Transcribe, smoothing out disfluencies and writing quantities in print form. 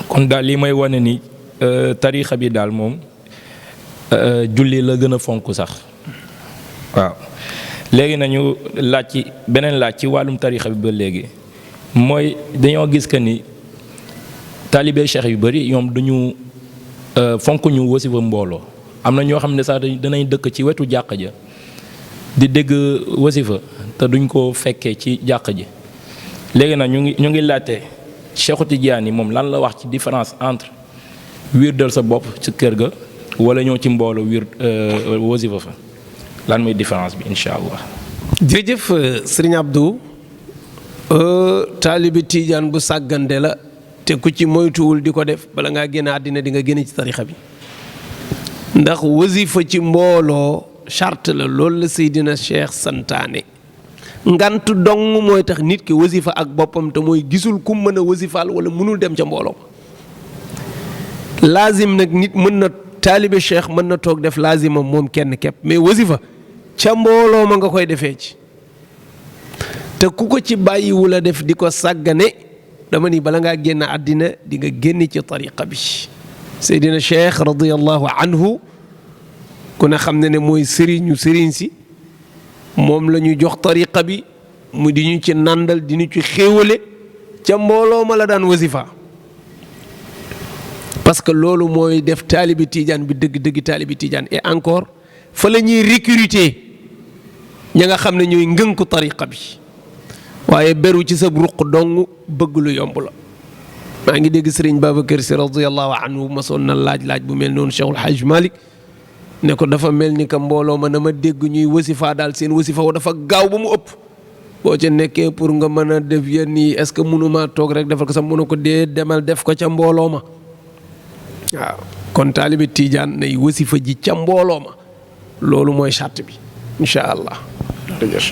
kon daal li may wane ni tariixa bi daal moom julli la gën a fonk sax waaw. léegi nañu laaj ci beneen laaj ci wàllum tariixa bi ba léegi mooy dañoo gis que ni taalibe cheikh yu bëri ñoom duñu fonk ñu wasifa mbooloo. am na ñoo xam ne sax danañ dëkk ci wetu jàkka ja di dégg wasifa te duñ ko fekkee ci jàkka ji. léegi nag ñu ngi laajte Cheikhu Tidiane moom lan la wax ci différence entre wirdal sa bopp ci kër ga wala ñëw ci mbooloo wasifa fa lan mooy différence bi incha allah. jërëjëf sëriñ Abdou taalibi Tidiane bu sàggande la te ku ci moytuwul di ko def bala ngaa génn àddina di nga génn ci tarixa bi ndax wasifa ci mbooloo charte la loolu la Seydina Cheikh santaane. ngant dong mooy tax nit ki wasifa ak boppam te mooy gisul ku mën a wasifaal wala mënul dem ca mbooloo laazim nag nit mën na taalibe cheikh mën na toog def laazimam moom kenn képp mais wasifa ca mbooloo ma nga koy defee ci te ku ko ci bàyyiwul a def di ko sàggane dama ni bala ngaa génn àddina di nga génn ci tariqa bi. Seydina Cheikh radiyallahu anhu ku ne xam ne mooy sëriñ si moom la ñu jox tariqa bi mu di ñu ci nàndal di ñu ci xéewale ca mbooloo ma la daan wasifa parce que loolu mooy def taalibi Tidiane bi dëgg taalibi Tidiane et encore fa la ñuy recruter ña nga xam ne ñooy ngënku tariqa bi waaye beru ci sa ruq dong bëgg lu yomb la. maa ngi dégg sëriñ Babacar Si radiyallahu anhu masoon na laaj bu mel noonu Cheikhul Hajj Malik ne ko dafa mel ni que mbooloo ma na ma dégg ñuy wasifa daal seen wasifa wa dafa gaaw ba mu ëpp boo ca nekkee pour nga mën a def yenn yi est-ce que mënumaa toog rek defal ko sax mën a ko dee demal def ko ca mbooloo ma waaw. kon taalibe Tidiane nay wasifa ji ca mbooloo ma loolu mooy charte bi incha allah.